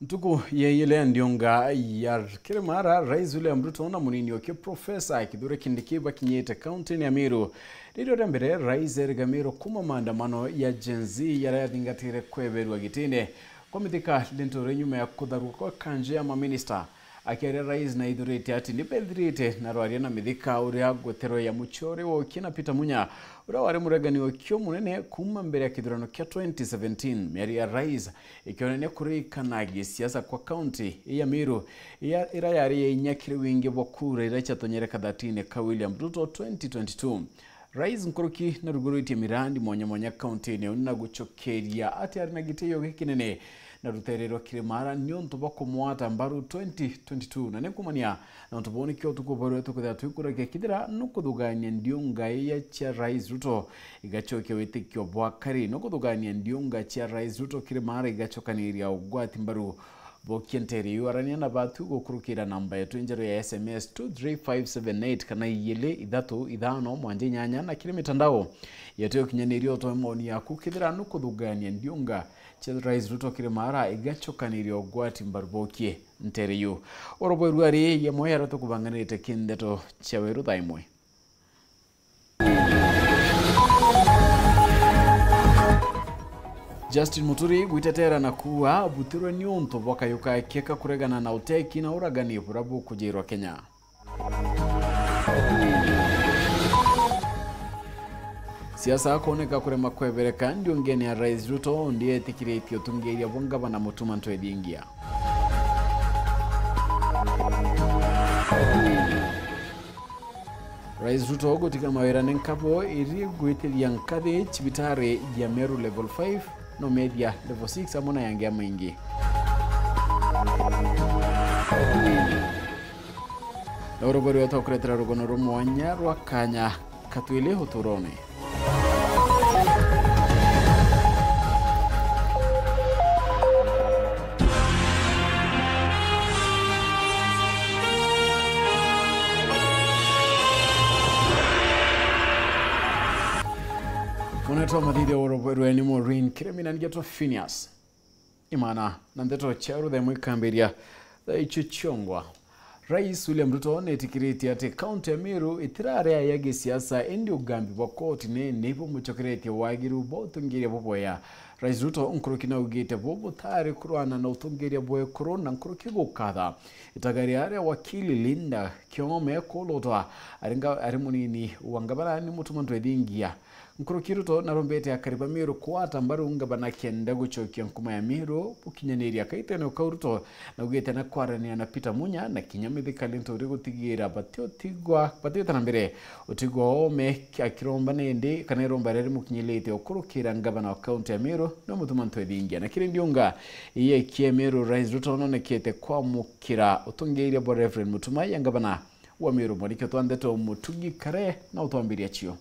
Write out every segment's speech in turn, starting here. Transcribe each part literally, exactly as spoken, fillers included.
Ntuku ya iile ya ndiunga ya Kirimara, Rais William Ruto na munini oke Professor Kithure Kindiki bakinyite kaunti-ini ya Meru. Riria ria mbere Rais erigamirwe kuuma maandamano ya Gen Z yaria yathingatire kweberua gitine kwa mithika Linturi nyuma ya kutharwa kwa kanjo ya maminista. Akiaria, Rais naithurite ati nibethirite na rwaria na mithika uria gweterwe ya muchore wokie na Peter Munya, uria wari muregani okie munene kuuma mbere ya kithurano kia twenty seventeen. Miario ya Rais ikionania kurikana gisiasa kwa kaunti ya Meru, ya, ira yari ya inya kiri wingi bwa kura ira ciatonyere kathatine ka William Ruto twenty twenty-two. Rais nkuruki naruguritie mirandi mwanya mwanya kaunti-ini iu na gucokeria ati ari na gitio gikinene na rutere rwa Kirimara niuntu bwa kumwata mbaru twenty twenty-two, na ni kumania na untu buu nikio utuku bwa riu tukwithira twikuragia kethira nukuthugania ndiunga iria cia Rais Ruto igacokia witikio bwa kari, nukuthugania ndiunga cia Rais Ruto Kirimara igacokaniria ugwati mbaru. Bokia ntere iu, arania na batu gukurukira namba yetu njeru ya S M S two three five seven eight kana igiri ithatu ithano mwanja inyanya, na kiri mitandao yetu ya ukinyaniria utoe maoni yaku kethira nukuthugania ndiunga cia Rais Ruto Kirimara igacokaniria ugwati mbaru. Bokie ntere iu. Urobwe ruari yamwe yaria tukubanganirite kindeto cia weru thaa imwe. Justin Muturi gwitetera na kuuga abutirwe niuntu bwa kayu kake ka kuregana na uteki na uragani buria bukujirwa Kenya. Siasa akoneka kurema kwebereka ndiungene ya Rais Ruto, undi etikiritie utungiria bwa ngavana Mutuma Ntwethingia. Rais Ruto gutiga mawira ni nkabo iri gwitithia nkathi cibitari ya Meru level five, no methia level six amwe na yangi ya maingi. Na urobori wetu akuretera rugono rwa mwanya rwa kanya katwili uturone. Munetwa mathithia urobwerwe ni Maureen Kiremi na ngetwa Phineas Imana, na ndeto cia ruthemo ikambiria thaa icio ciongwa. Rais William Ruto netikiritie ati kaunti ya Meru itirari aya gisiasa, indi ugambi bwa koti ni, ni bumucokeretie wagiru bwa utungiria bubwea. Rais Ruto nkuruki naugite bu butari kurwana na utungiria bwa ekuru na nkuruki gukatha itagaria ria wakili Linda Kiome kulutwa aringa ari munini wa ngavana ni Mutuma Ntwethingia. Nkuruki Ruto narombete akari ba Meru kwata mbaru ngavana kenda gucokia nkuma ya Meru bukinyaniria kaitene kau. Ruto naugite na kwarania na Peter Munya na kinya Mithika Linturi gutigira batiotigwa, batiota na mbere utigwa ome akiromba nindi kana iromba riria rimukinyirite ukurukira ngavana wa kaunti ya Meru no Mutuma Ntwethingia. Na kiri ndiunga iye kie Meru, Rais Ruto nonekete kwamukira utungiria bwa Reverend Mutuma ya ngavana wa Meru. Mwaniki twa ndeto Mutugi Kare na utwambiria cio.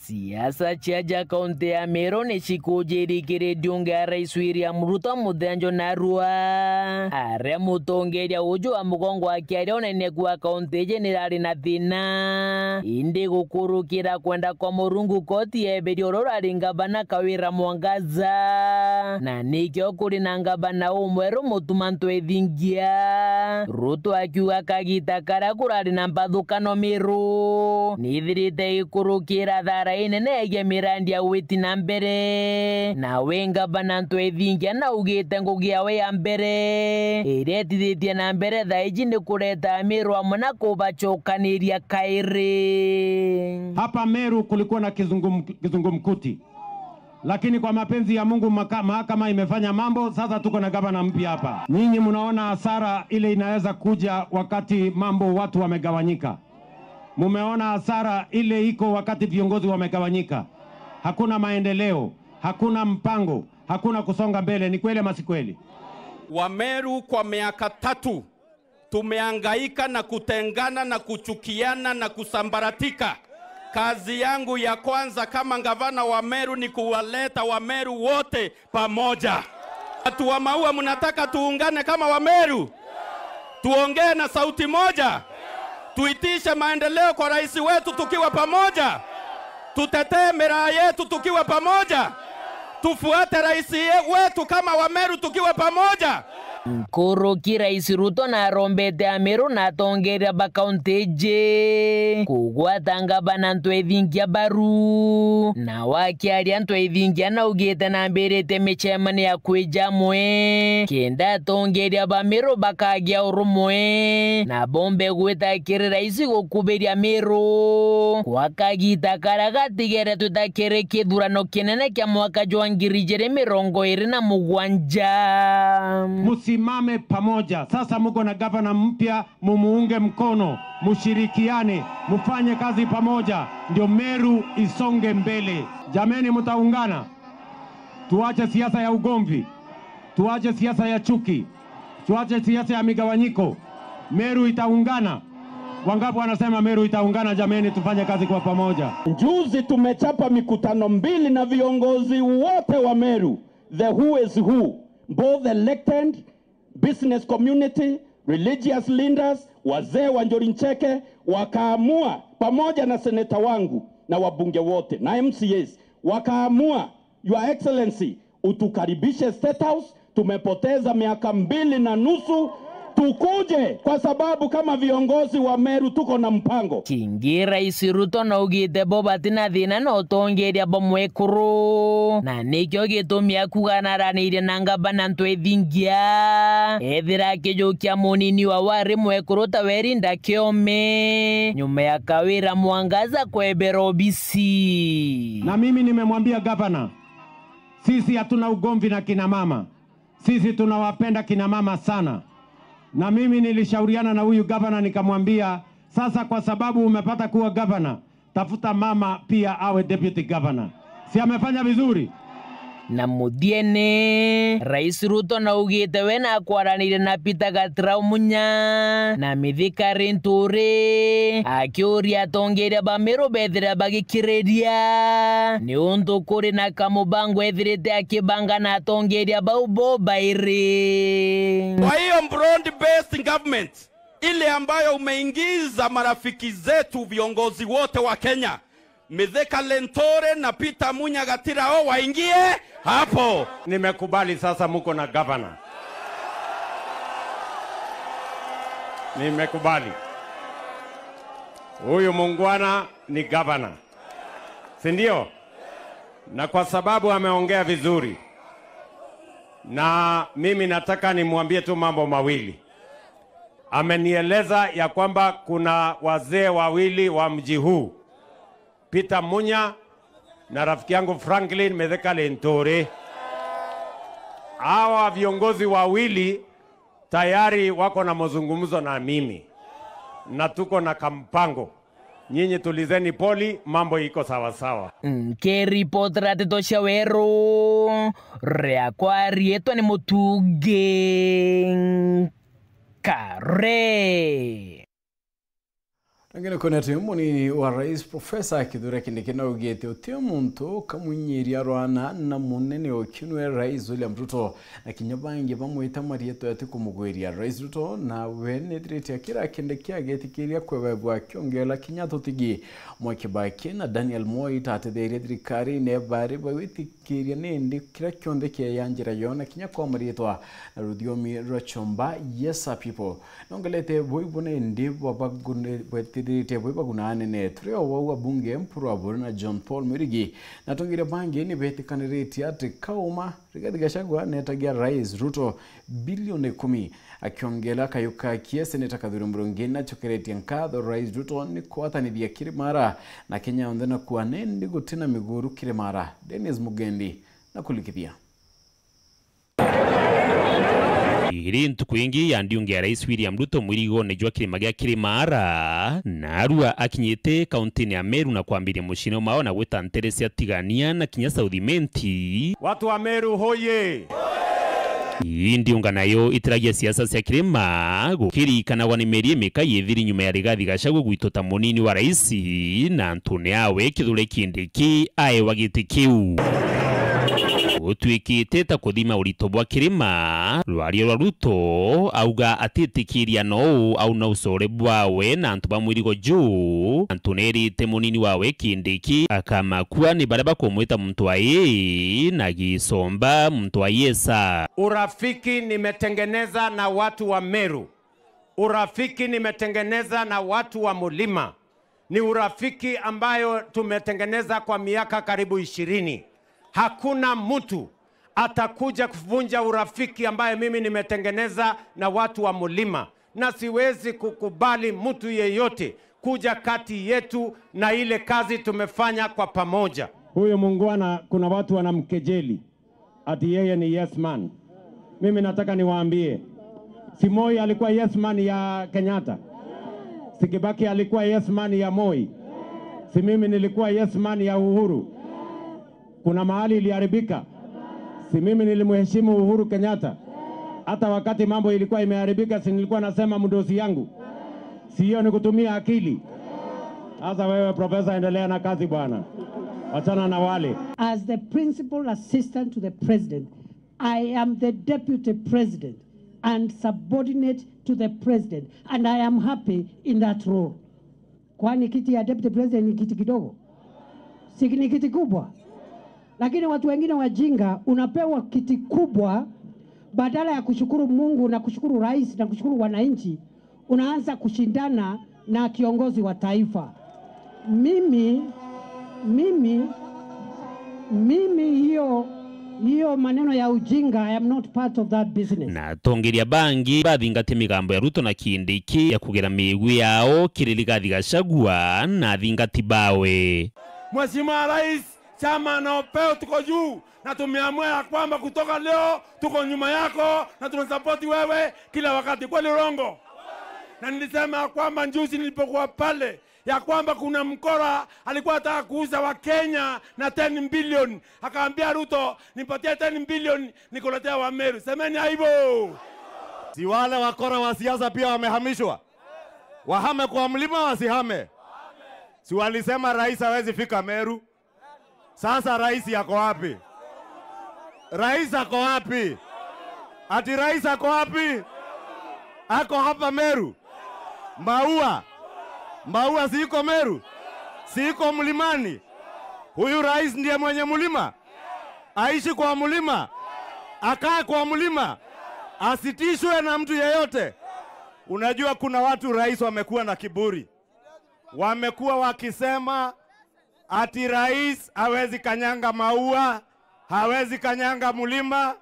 Siasa cia ja kaunti ya Meru ni cikujiri kiri ndiunga ya Rais William Ruto muthenjo narua. Aria mutongeria uju wa mugongo akiaria unene kwa kaunti iji nirari na thina. Indi gukurukira kwenda kwa Murungu, koti yeberia uria urari ngavana Kawira Mwangaza. Na nikio kuri na ngavana umweru Mutuma Ntwethingia. Ruto akiuga kagita karia kurari na mbathukano Meru, nithirite ikurukira thara inene yegie mirandi ya gwiti na mbere. Nawe ngavana Ntwethingia naugite ngugi yawe ya mbere iria itithitie na mbere thaa iji ni kureta Ameru amwe na kubacokaniria kairi. Hapa Meru kulikuwa na kizungum-, kizungumkuti. Lakini kwa mapenzi ya Mungu maka-, mahakama imefanya mambo, sasa tuko na gavana mpya hapa. Nyinyi mnaona hasara ile inaweza kuja wakati mambo watu wamegawanyika. Mumeona hasara ile iko wakati viongozi wamegawanyika. Hakuna maendeleo, hakuna mpango, hakuna kusonga mbele. Ni kweli ama si kweli? Wameru kwa miaka tatu tumehangaika na kutengana na kuchukiana na kusambaratika. Kazi yangu ya kwanza kama gavana wa Meru ni kuwaleta Wameru wote pamoja. Watu wa Maua, mnataka tuungane kama Wameru? Tuongee na sauti moja? Tuitishe maendeleo kwa rais wetu tukiwa pamoja? Tutetee miraa yetu tukiwa pamoja? Tufuate rais ye-, wetu kama Wameru tukiwa pamoja. Nkuruki Rais Ruto narombete Ameru na atongeria ba kaunti iji kugwata ngavana Ntwethingia baru. Na wakiaria Ntwethingia naugite nambirite micemanio ya kwija amwe kenda atongeria ba Meru bakagia urumwe na bombe gwita kiri rais gukubiria Meru kwa kagita karia gatigere twita kiri kithurano kinene kia mwaka jwa ngiri ijiri mirongo iri na mugwanja. Msimame pamoja. Sasa mko na gavana mpya, mumuunge mkono, mshirikiane, mfanye kazi pamoja, ndio Meru isonge mbele. Jameni, mtaungana? Tuache siasa ya ugomvi, tuache siasa ya chuki, tuache siasa ya migawanyiko. Meru itaungana. Wangapi wanasema Meru itaungana? Jameni, tufanye kazi kwa pamoja. Juzi tumechapa mikutano mbili na viongozi wote wa Meru, the who is who, both elected, business community, religious leaders, wazee wa Njuri Ncheke, wakaamua pamoja na seneta wangu na wabunge wote na M C As, wakaamua, Your Excellency, utukaribishe State House. Tumepoteza miaka mbili na nusu, tukuje kwa sababu kama viongozi wa Meru tuko na mpango. Kingi Rais Ruto naugite bo batina thina na utongeria bwa mwekuru, na nikio gitumi akuga naranirie na ngavana Ntwethingia ethira akijukia munini wa wari mwekuru ta Werinda Kiome nyuma ya Kawira Mwangaza kwebera obisi. Na mimi nimemwambia gavana, sisi hatuna ugomvi na kina mama. Sisi tunawapenda kina mama sana. Na mimi nilishauriana na huyu gavana nikamwambia, sasa kwa sababu umepata kuwa gavana, tafuta mama pia awe deputy governor. Si amefanya vizuri? Na muthiene, Rais Ruto naugite we nakwaranirie na Peter Gatirau Munya na Mithika Linturi, akiuria atongeria ba Meru bethira bagikiriria, niuntu kuri na kamubango ethirite akibanga na atongeria bau bo bairi. Kwa hiyo broad based government ile ambayo umeingiza marafiki zetu viongozi wote wa Kenya, Mithika Linturi na Peter Munya Gatirau waingie hapo. Nimekubali sasa muko na gavana. Nimekubali. Huyu muungwana ni gavana. Si ndio? Na kwa sababu ameongea vizuri, na mimi nataka nimwambie tu mambo mawili. Amenieleza ya kwamba kuna wazee wawili wa mji huu, Peter Munya na rafiki yangu Franklin Mithika Linturi. Hawa viongozi wawili tayari wako na mazungumzo na mimi, na tuko na kampango. Nyinyi tulizeni poli, mambo iko sawa sawa. Nkiripotera nteto cia weru, riakwa riitwa ni Mutungi Kare. Nangene kwona ati munini wa rais Profesa Kithure Kindiki naugite uti muntu ukamwinyiria rwana na munene ukiu nwe rais William Ruto, na kinya bangi bamwita marietwa ati kumugwiria. Rais Ruto nawe nithiritie kira Kindiki agetikiria kwebebwa akiongela kinya tutigi mwa Kibaki na Daniel Moi tatetherie thirikarine bari bagwitikiria nindi kira kionthe kieya njira yo na kinya kwa marietwa na ruthiomi rwa chomba. Yes, sir, people. Nongelete bui bune ndi bwabagune-, bwetithirite bui baguna anene. Turi o wau abunge Mpuru Aburi na John Paul Mwirigi na atongeria bangi ni betikaniritie ati kauma Rigathi Gachagua netagia Rais Ruto bilioni ikumi, akiongela kayu kakie Seneta Kathuri Murungi nachokeretie nkatho Rais Ruto ni kwatanithia Kirimara na Kenya yonthe na kuwa nendi gutina miguru Kirimara. Dennis Mugendi na kulikithia. Iri ntuku ingi ya ndiunge ya Rais William Ruto mwirigone jwa kirima gia Kirimara, narua akinyite kauntini ya Meru na kwambiria mucine mao na gwita ntere cia Tigania na kinya South Imenti. Watu wa Meru hoye! Ii ndiunga nayo itiragia siasa cia kirima, gukirikanagwa ni mieri imika yithiri nyuma ya Rigathi Gachagua gwitwa ta munini wa rais, na antune awe Kithure Kindiki aewa giti kiu. Gutwikite ta kuthima urito bwa kirima. Rwaria rwa Ruto auga atitikiria nou auna ucore bwawe na antu ba mwirigo juu, antu nerite munini wawe Kindiki akamakua ni baria bakumwita muntu wa ii na gicomba muntu wa yesa. Urafiki nimetengeneza na watu wa Meru. Urafiki nimetengeneza na watu wa Mulima. Ni urafiki ambayo tumetengeneza kwa miaka karibu ishirini. Hakuna mtu atakuja kuvunja urafiki ambayo mimi nimetengeneza na watu wa Mulima, na siwezi kukubali mtu yeyote kuja kati yetu na ile kazi tumefanya kwa pamoja. Huyu muungwana, kuna watu wanamkejeli ati yeye ni yes man. Mimi nataka niwaambie, si Moi alikuwa yes man ya Kenyatta? Si Kibaki alikuwa yes man ya Moi? Si mimi nilikuwa yes man ya Uhuru? Kuna mahali iliharibika? Si mimi nilimheshimu Uhuru Kenyatta? Hata wakati mambo ilikuwa imeharibika, si nilikuwa nasema mdosi yangu? Si hiyo ni kutumia akili? Sasa wewe profesa, endelea na kazi bwana, wachana na wale. As the principal assistant to the president, I am the deputy president and subordinate to the president, and I am happy in that role. Kwani kiti ya deputy president ni kiti kidogo? Si ni kiti kubwa? Lakini watu wengine wajinga, unapewa kiti kubwa, badala ya kushukuru Mungu na kushukuru rais na kushukuru wananchi, unaanza kushindana na kiongozi wa taifa. Mimi, mimi, mimi hiyo, hiyo maneno ya ujinga, I am not part of that business. Na atongeria bangi bathingatia migambo ya Ruto na Kindiki ya kugera miigwi yao kiri Rigathi Gachagua na athingati bawe. Mheshimiwa Rais, chama na upeo tuko juu, na tumeamua ya kwamba kutoka leo tuko nyuma yako na tunasapoti wewe kila wakati. Kweli urongo? Na nilisema ya kwamba juzi nilipokuwa pale, ya kwamba kuna mkora alikuwa anataka kuuza Wakenya na ten billion. Akaambia Ruto, "Nipatie ten billion, nikuletea Wameru." Semeni aibu. Si wale wakora wa siasa pia wamehamishwa? Wahame kwa mlima, wasihame? Si walisema rais hawezi fika Meru? Sasa rais ako wapi? Rais ako wapi? Ati rais ako wapi? Ako hapa Meru. Maua. Maua si iko Meru? Si iko mlimani? Huyu rais ndiye mwenye mlima? Aishi kwa mlima? Akae kwa mlima? Asitishwe na mtu yeyote? Unajua, kuna watu rais wamekuwa na kiburi. Wamekuwa wakisema ati rais hawezi kanyanga Maua, hawezi kanyanga mlima,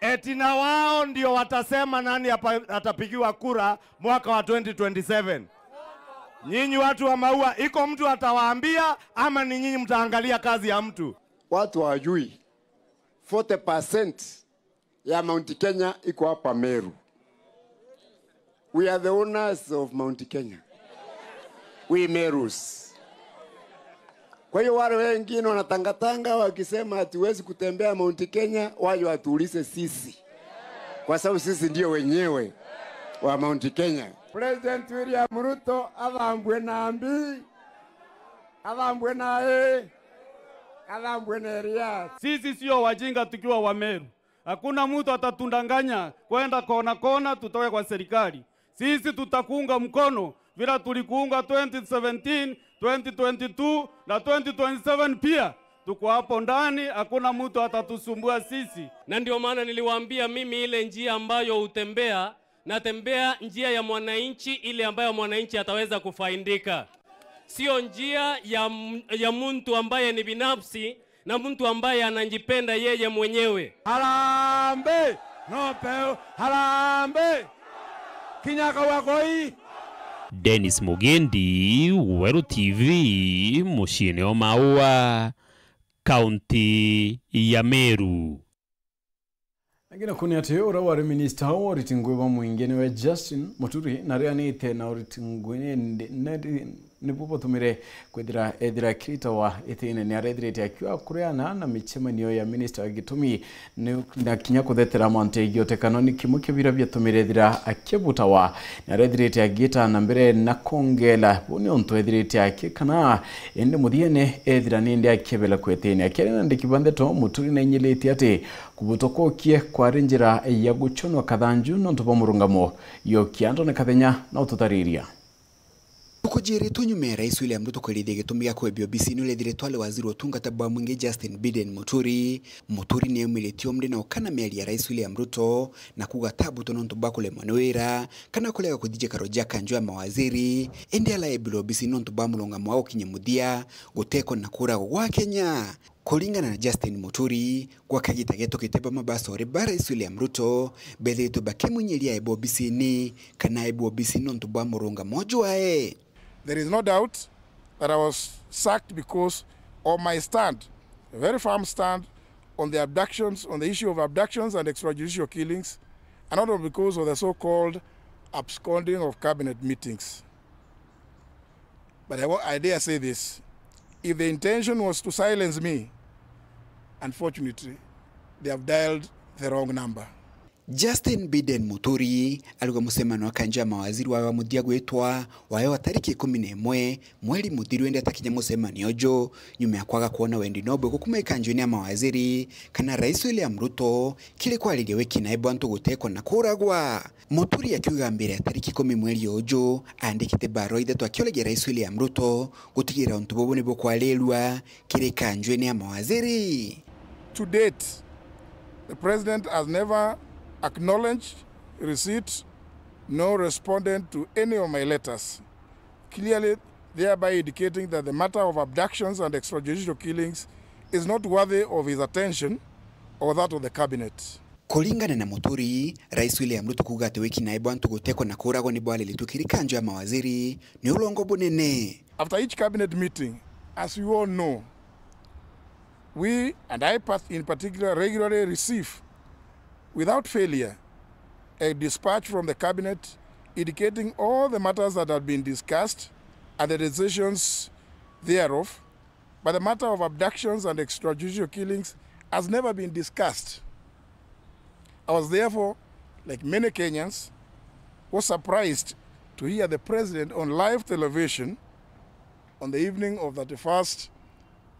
eti na wao ndio watasema nani apa-, atapigiwa kura mwaka wa twenty twenty-seven. Nyinyi watu wa Maua, iko mtu atawaambia ama ni nyinyi mtaangalia kazi ya mtu? Watu hawajui forty percent ya Mount Kenya iko hapa Meru. We are the owners of Mount Kenya. We Merus. Kwa hiyo wale wengine wanatangatanga wakisema hatuwezi kutembea Mount Kenya, waje watuulize sisi. Kwa sababu sisi ndio wenyewe wa Mount Kenya. President William Ruto athambue na mbi, athambue na ĩ, athambue na Elias. Sisi sio wajinga tukiwa wa Meru. Hakuna mtu atatudanganya kwenda kona kona tutoke kwa serikali. Sisi tutakuunga mkono vile tulikuunga twenty seventeen, twenty twenty-two na twenty twenty-seven pia. Tuko hapo ndani, hakuna mtu atatusumbua sisi. Na ndio maana niliwaambia mimi ile njia ambayo utembea, natembea njia ya mwananchi, ile ambayo mwananchi ataweza kufaidika. Sio njia ya m-, ya mtu ambaye ni binafsi na mtu ambaye anajipenda yeye mwenyewe. Harambee! No peu! Harambee! Kinya kaua koi! Dennis Mugendi, Weru T V, muciine o Maua, kaunti ya Meru. Angina kuni ati uria wari minista wa uriti ngui bwa mwingi niwe Justin Muturi, na rianite na uriti ngui ni ndi-, na ri-, Nibu butumire kwithira ethira Kiritawa itine ni arethirite akiuga kuriana na micemanio ya minista wa gitumi ni, na kinya kuthetera mantu ya igiotekano ni kimwe kia bira biatumire ethira akibutawa. Ni arethirite agita na mbere na kongela bu ni untu ethirite akikana, indi muthiene ethira nindi akibela kwitine. Akiaria na andiki ba ndeto, Muturi nainyilitie ati kubutwa kukie kwari njira ya guchonwa kathanju nontu bwa murungamo. Yokia Antoni Kathenya na ututariria. Ntuku jiiritwe nyuma ya Rais William Ruto kwirithia gitumi gia kwebia obisini uria ethiritwe ari waziri wa utungata bwa mwingi Justin Biden Muturi, Muturi ni aumiritie umri na ukana miario ya Rais William Ruto na kuuga tabutwa nontu bwa kuremwa ni wira kana kurega kuthithia karo ja kanju ya mawaziri, indi araebirwe obisini nontu bwa murungamo wa gukinya muthia gutekwa na kuragwa gwa Kenya. Kuringana na Justin Muturi, gwa kagita getukite bamwe ba acori ba Rais William Ruto bethiritwe bakimwinyiria aebwa obisini kana aebwa obisini nontu bwa murungamo jwae. There is no doubt that I was sacked because of my stand, a very firm stand on the abductions, on the issue of abductions and extrajudicial killings, and not because of the so-called absconding of cabinet meetings. But I, wa- I dare say this. If the intention was to silence me, unfortunately, they have dialed the wrong number. Justin Biden Muturi arauga mucemanio wa kanju ya mawaziri wawe wa muthia gwitwa wawe wa tariki ikumi na imwe mweri muthiru, indi atakinya mucemanio uju nyuma ya kwaga kwona wendi nobwe gukuma ikanjuini ya mawaziri kana Rais William Ruto kiri kwariria wiki nae bwa antu gutekwa na kuragwa. Muturi akiuga mbere ya tariki ikumi mweri uju, aandikite barua ithatu akiuragia Rais William Ruto gutigira untu bubu nibukwarirua kiri kanjuini ya mawaziri. To date, the president has never acknowledged receipt nor responded to any of my letters, clearly thereby indicating that the matter of abductions and extrajudicial killings is not worthy of his attention or that of the cabinet. Kuringana na Muturi, Rais William Ruto kuuga ati wiki nae bwa antu gutekwa na kuragwa ni bwariritwe kiri kanju ya mawaziri ni urongo bunene. After each cabinet meeting, as you all know, we, and I part- in particular, regularly receive, without failure, a dispatch from the cabinet indicating all the matters that have been discussed and the decisions thereof, but the matter of abductions and extrajudicial killings has never been discussed. I was therefore, like many Kenyans, was surprised to hear the president on live television on the evening of thirty-first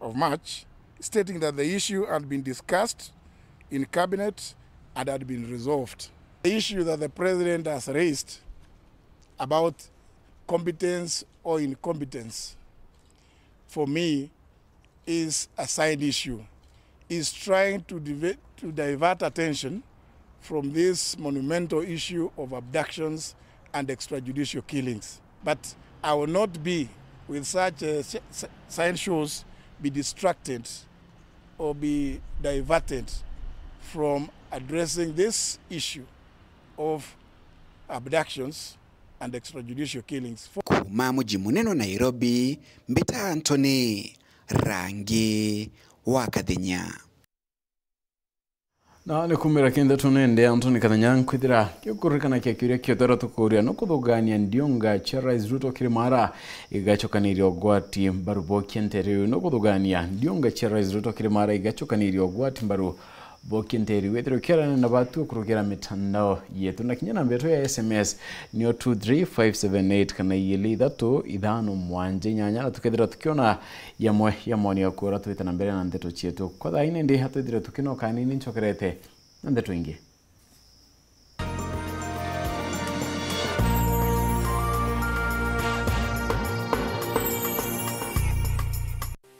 of March stating that the issue had been discussed in cabinet and had been resolved. The issue that the president has raised about competence or incompetence, for me, is a side issue. Is trying to dive- to divert attention from this monumental issue of abductions and extrajudicial killings. But I will not be, with such uh, s- s- side shows, be distracted or be diverted from addressing this issue of abductions and extrajudicial killings. Kuuma muji munene wa Nairobi, mbita Anthony Rangi wa Kathenya. Na ni kumira kinthe tunende Anthony Kathenya nkwithira gikuririkana kia kiuria kio twera tukuria no kuthugania ndionga cia Rais Ruto kiri Mara igacokaniria ugwati mbaru bokia ntere uyu no kuthugania ndionga cia Rais Ruto kiri Mara igacokaniria ugwati mbaru bokia ntere wethire ukiarana na batu kurugira mitandao yetu na kinya namba yetu ya S M S niyo two three five seven eight kana igiri ithatu ithano mwanja inyanya na tukethira tukiona yamwe ya moni ya kura twite na mbere na ndeto cietu kwa thaa ine ndi hatwithire tukinoka nini nchokerete na ndeto ingi.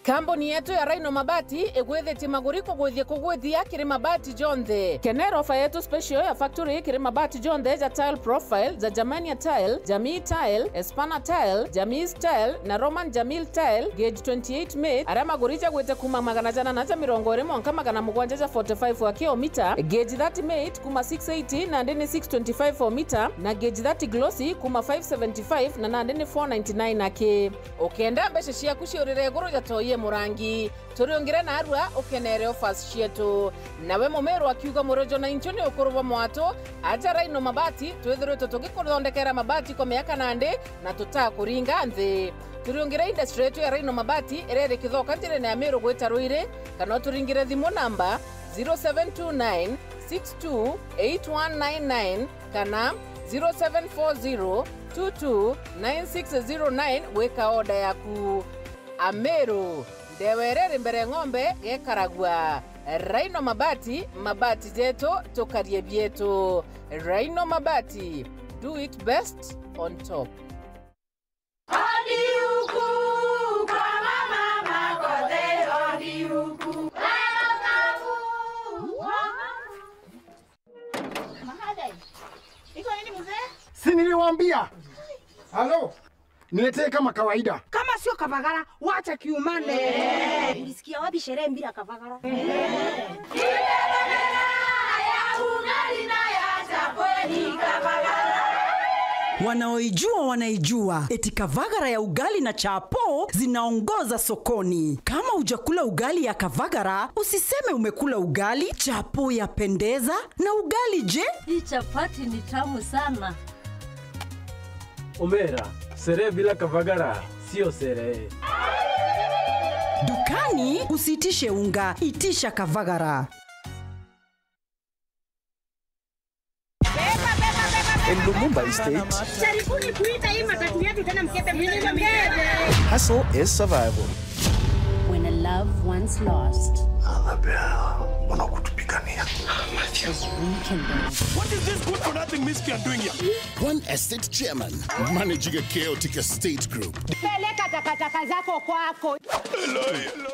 Kambuni yetu ya Rhino Mabati igwithitie maguri kugwithia kugwithia kiri mabati jonthe. Kenera ofa yetu special ya factory kiri mabati jonthe ja tile profile, ja Germania tile, Jamii tile, Espana tile, Jamis tile na Roman Jamil tile, gauge twenty-eight mate, aria maguri jagwite kuma magana jana na ja mirongo iri mwanka magana mugwanja ja forty-five wa kilomita, gauge thirty mate kuma six eighty nandi ni six twenty-five o mita, na gauge thirty glossy kuma five seventy-five na nandi ni four ninety-nine aki. Ukenda mbeca ciaku ciurire iguru ja toye Murangi. Turiungire narua ukenere offers cietu. Nawe Mumiru akiuga, Murojo na inchu ni ukuru bwa mwatu, aja Rhino Mabati, twithiritwe tugikuthondekera mabati kwa miaka nandi na tutakuringa nthi. Turiungire industry yetu ya Rhino Mabati iria iri Kithoka njirene ya Miru gwita Ruiri, kana uturingire thimu namba zero seven two nine six two eight one nine nine kana zero seven four zero two two nine six zero nine gwika order yaku. Amiru, ndewa iria iri mbere ng'ombe gekaragua. Rhino Mabati, mabati jetu, tukarie bietu. Rhino Mabati, do it best on top. Odi huku kwa mama Makothe, odi huku. Mahadai. Iko nini mzee? Si niliwaambia? Halo? Niletee kama kawaida. Kama sio kavagara, wacha kiumane. Ulisikia wapi sherehe bila kavagara? Wanaoijua wanaijua, eti kavagara ya ugali na chapo zinaongoza sokoni. Kama hujakula ugali ya kavagara, usiseme umekula ugali. Chapo ya pendeza na ugali je? Hii chapati ni tamu sana. Omera, sherehe bila kavagara sio sherehe. Dukani usiitishe unga, itisha kavagara. In Lumumba Estate, jaribuni kuita hii matatu yetu tena, mkete mkete. Hustle is survival. When a love once lost. Annabelle, mbona kutupigania? Is rekindled. What is this good for nothing miscreant doing here? One estate chairman managing a chaotic estate group. Peleka takataka zako kwako.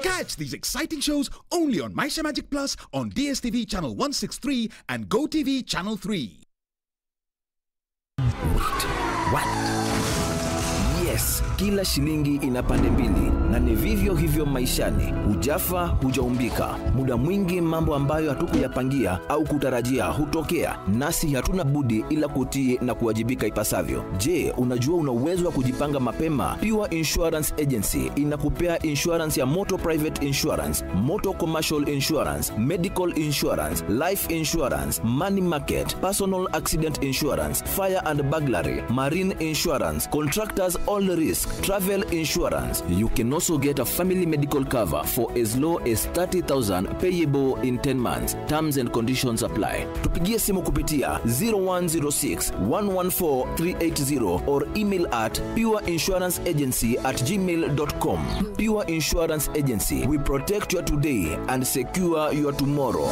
Catch these exciting shows only on Maisha Magic Plus on D S T V channel one six three and Go T V channel three. Wait, what? Yes, kila shilingi ina pande mbili, na ni vivyo hivyo maishani. Hujafa, hujaumbika. Muda mwingi mambo ambayo hatukuyapangia au kutarajia hutokea, nasi hatuna budi ila kutii na kuwajibika ipasavyo. Je, unajua una uwezo wa kujipanga mapema? Pure Insurance Agency inakupea insurance ya motor private insurance, motor commercial insurance, medical insurance, life insurance, money market, personal accident insurance, fire and burglary, marine insurance, contractors all risk, travel insurance. You can also get a family medical cover for as low as thirty thousand payable in ten months. Terms and conditions apply. Tupigie simu kupitia zero one zero six one one four three eight zero or email at pure insurance agency at gmail dot com. Pure Insurance Agency, we protect your today and secure your tomorrow.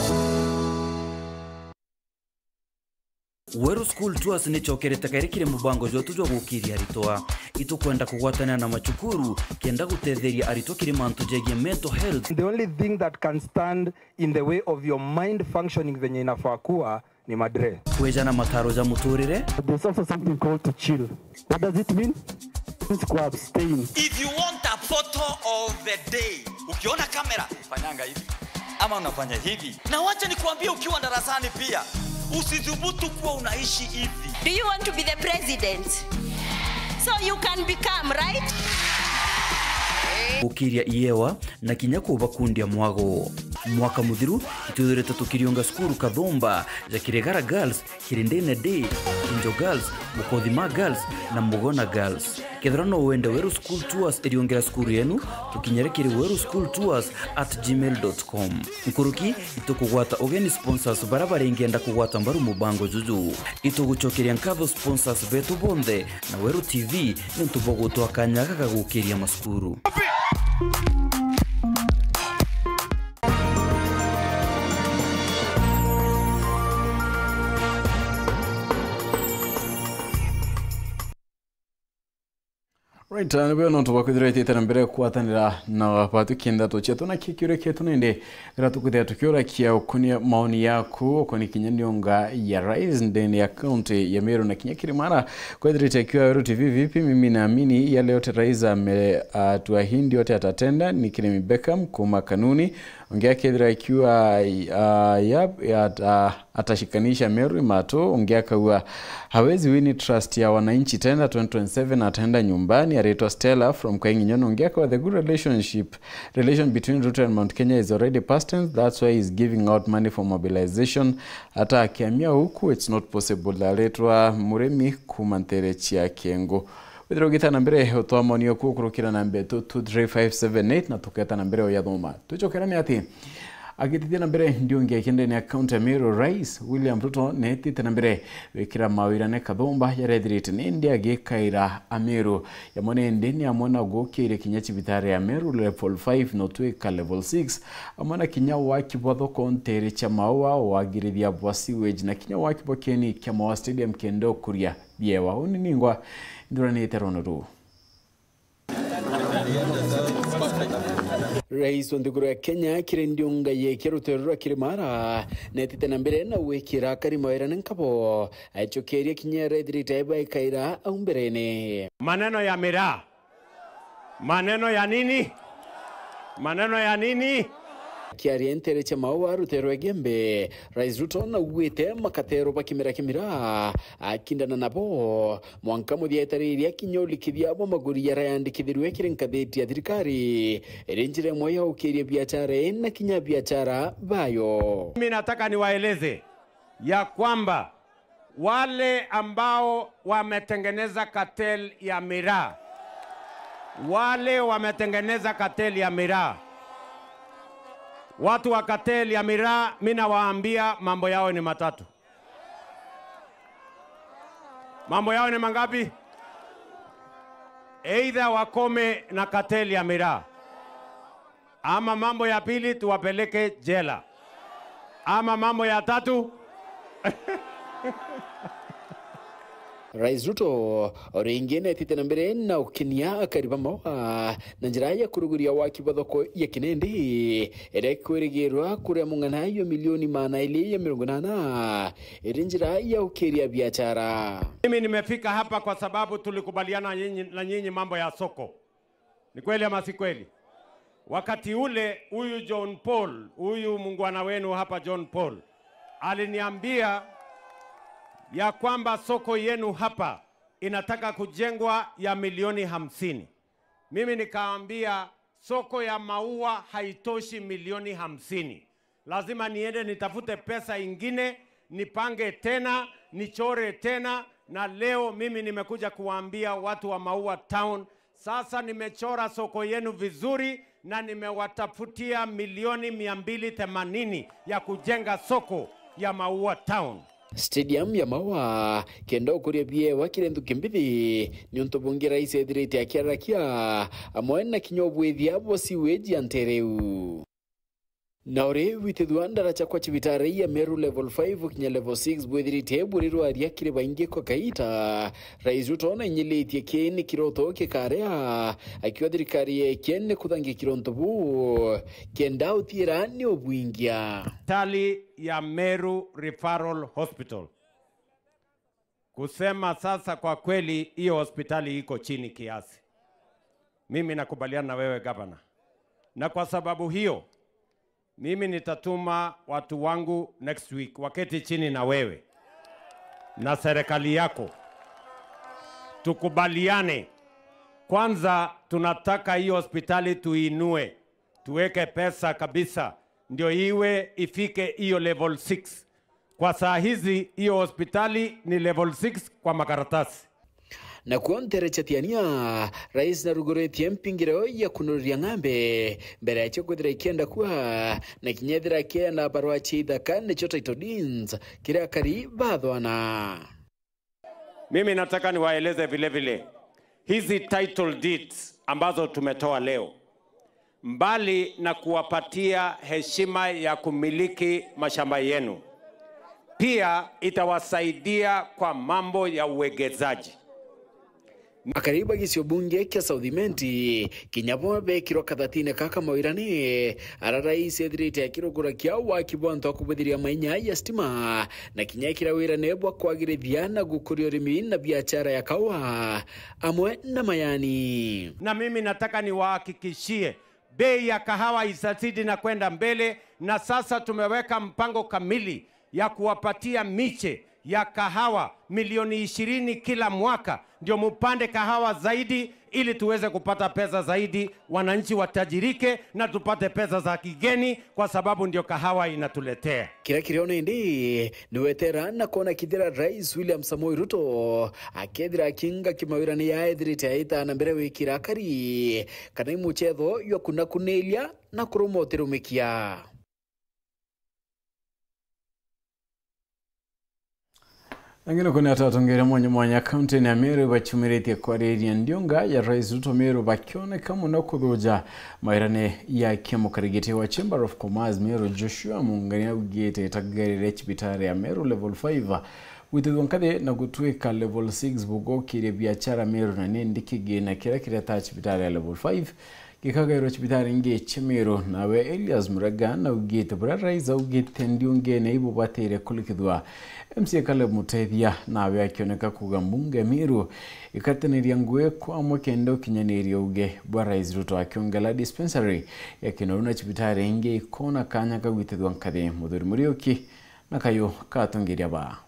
Weru School Tours nicokerete kairi kiri mubango jwetu jwa gukiria aritwa. Itukwenda kugwatanira na macukuru kenda gutetheria aritwa kiri mantu jegie mental health. The only thing that can stand in the way of your mind functioning venye inafaa kuwa ni madre. Kweja na mataro ja muturire. There's also something called to chill. What does it mean? Means ku abstain. If you want a photo of the day, ukiona kamera, fanyanga hivi. Ama unafanya hivi. Na wacha nikuambie, ukiwa darasani pia, usithubutu kuwa unaishi hivi. Do you want to be the president? So you can become, right? Gukiria iewa na kinya kubakundia mwago. Mwaka muthiru, itwithirite tukiriunga cukuru kathumba ja Kirigara Girls, Kirindene Day, Kinjo Girls, Mukothima Girls na Mugona Girls. Kethira no wende Weru School Tours iriungira cukuru yenu, tukinyire kiri weru school tours at gmail dot com. Nkuruki, itukugwata ugeni sponsors baria baringienda kugwata mbaru mubango juju. Itugucokeria nkatho sponsors betu bonthe na Weru T V niuntu bwa gutwa kanya gaka ga gukiria macukuru. Right, uh, nibwega nontu bwa kwithirwa itite na mbere gukwatanira na batu kienda tuchia tuna kikiuria kietu nindi, ira tukwithira tukiurakia ukunia maoni yaku ukoni kinya niunga ya rais ndene ya county ya Meru na kinya Kirimara. Kwethirite ikiwa Weru T V vipi? Mimi naamini yale yote rais ame, uh, tuahidi yote atatenda. Ni Kirimi Beckham kuma Kanuni. Ungi akethira akiuga, ah, yap, at-, ah, atashikanisha Meru imatu, ungi akauga, hawezi win trust ya wananchi tena, twenty twenty-seven ataenda nyumbani. Aretwa Stella from Kainginyon, ungi akauga, the good relationship, relation between Ruto and Mount Kenya is already past tense, that's why he's giving out money for mobilization. Hata akiamia huku, it's not possible. Aretwa Murimi kuma ntere cia Kiengo. Withirwa ugita na mbere utwamonia kuo kurukira na mbetu two three five seven eight na tuketa na mbere uyathoma. Tucokera ni ati, agitithia na mbere ndiungi akiendene ya kaunti ya Meru, Rais William Ruto netite na mbere wikira mawira ne kathumba yarethirite nindi agikaira Ameru. Yamwe nindi ni amwe na gukiria kinya cibitari ya Meru level five no twika level six, amwe na kinya waki bwa thoko ntere cia maua, wagirithia bwa sewage na kinya waki bwa kieni kia Maua Stadium kenda ukuria biewa. Uni ningwa nthuranite rono ruu. Rais wa nthiguru ya Kenya kiri ndiunga yeke rutere rwa Kirimara netite na mbere na gwikira akari mawira na nkabo, aicokeria kinya arethirite baikaira au mberene. Maneno ya miraa. Maneno ya nini? Maneno ya nini? Kiaria ntere cia Maua rutere rwa Igembe, Rais Ruto naugwite makatero ba kimera kimira akindana nabo mwanka muthia etariria kinya ulikithia bwa maguri yarayandikithirwe kiri ngatheti ya thirikari iri njira imwe ya ukiria biachara ii na kinya biachara bayo. Mimi nataka niwaeleze ya kwamba wale ambao wametengeneza cartel ya miraa, wale wametengeneza cartel ya miraa, watu wa cartel ya miraa, mimi nawaambia mambo yao ni matatu. Mambo yao ni mangapi? Either wakome na cartel ya miraa, ama mambo ya pili tuwapeleke jela, ama mambo ya tatu. Rais Ruto o ringi netite na mbere na ukinia akari ba Maua na njira ya kuruguria waki bwa thoko ya Kinendi, iria ikwirigirwa kuria mung'ana yo milioni maana ili ya mirongo inana, iri njira ya ukiria biachara. Mimi nimefika hapa kwa sababu tulikubaliana nyinyi, na nyinyi mambo ya soko. Ni kweli ama si kweli? Wakati ule huyu John Paul, huyu muungwana wenu hapa John Paul, aliniambia ya kwamba soko yenu hapa inataka kujengwa ya milioni hamsini. Mimi nikaambia soko ya Maua haitoshi milioni hamsini. Lazima niende nitafute pesa ingine, nipange tena, nichore tena, na leo mimi nimekuja kuwaambia watu wa Maua Town, sasa nimechora soko yenu vizuri na nimewatafutia milioni mia mbili themanini ya kujenga soko ya Maua Town. Stadium ya Maua kenda ukuria biewa kiri nthuki mbithi, niuntu bungi rais ethirite akiarakia amwe na kinya ubwithia bwa sewage ya ntere iu. Na uri witithua ndaraca kwa cibitari ya Meru level five kinya level six bwithirite buri rwaria kiri baingi kwa kaita, Rais Ruto nainyilitie ki ni kiroto kikaria, akiuga thirikari yeke ni kuthangia kironto buu kenda utiira ni ubwingia. Hospitali ya Meru Referral Hospital. Kusema sasa kwa kweli, hiyo hospitali iko chini kiasi. Mimi nakubaliana na wewe gavana. Na kwa sababu hiyo, mimi nitatuma watu wangu next week waketi chini na wewe na serikali yako. Tukubaliane. Kwanza tunataka hiyo hospitali tuinue. Tuweke pesa kabisa ndio iwe ifike hiyo level six. Kwa saa hizi hiyo hospitali ni level six kwa makaratasi. Nakuo ntere cia Tiania, rais naruguritie mpingiriro ya kunuriria ng'ambe mbere ya cio kwithira ikienda kua, na kinya ethira akienda barua cia ithaka, nicio title deeds, kiri akari bathwana. Mimi nataka niwaeleze vile vile, hizi title deeds ambazo tumetoa leo, mbali na kuwapatia heshima ya kumiliki mashamba yenu, pia itawasaidia kwa mambo ya uwekezaji. Akari ba gicigo bunge kia South Imenti kinya bo bekirwa kathatine kaka mawirani, ara rais ethirite akirugura kia waki bwa nto kubuthiria mainya ya stima, na kinya ekira wirane bwa kwagirithia na gukuria urimi na biachara ya kaua amwe na mayani. Na mimi nataka niwahakikishie Bei ya kahawa itazidi na kwenda mbele, na sasa tumeweka mpango kamili ya kuwapatia miche ya kahawa milioni ishirini kila mwaka, ndio mupande kahawa zaidi, ili tuweze kupata pesa zaidi, wananchi watajirike na tupate pesa za kigeni, kwa sababu ndio kahawa inatuletea. Kiria kirio nindi ni wetera na kwona kithira Rais William Samoei Ruto akethira akinga kimawirani ya ethirite aita na mbere wikira akari kana imuchetho ywa kunakunilia na kuruma utirumikia. Angĩ nĩ kũnĩ atatongeria mwanya mwanya kaunti-inĩ ya Meru bachumĩrĩtie kwarĩrĩria ndiunga ya Rais Ruto Meru bakioneka mũno kũthũja mawĩra-inĩ ya kĩama karigiti wa Chamber of Commerce Meru Joshua Mungania augĩte ĩtagerere cibitari ya Meru level five gwitithwa nkathi na gũtuĩka level six bũgũkĩria biachara Meru na nĩndĩ kĩgĩna kĩrĩa kĩreta cibitari ya level five gikagairwa cibitari ingi cia Meru. Nawe Elias Muraga naugite buria Rais augite ndiungene ibubatire kurikithwa. M C A Caleb Mutethia nawe akioneka kuga mbunge ya Meru ikataniria ngugi kwamwe kenda ukinyaniria uge bwa Rais Ruto akiongela dispensary ya Kinoru na cibitari ingi ikona kanya ka gwitithwa nkathi. Muthuri Muriuki na kayu katongeria ba.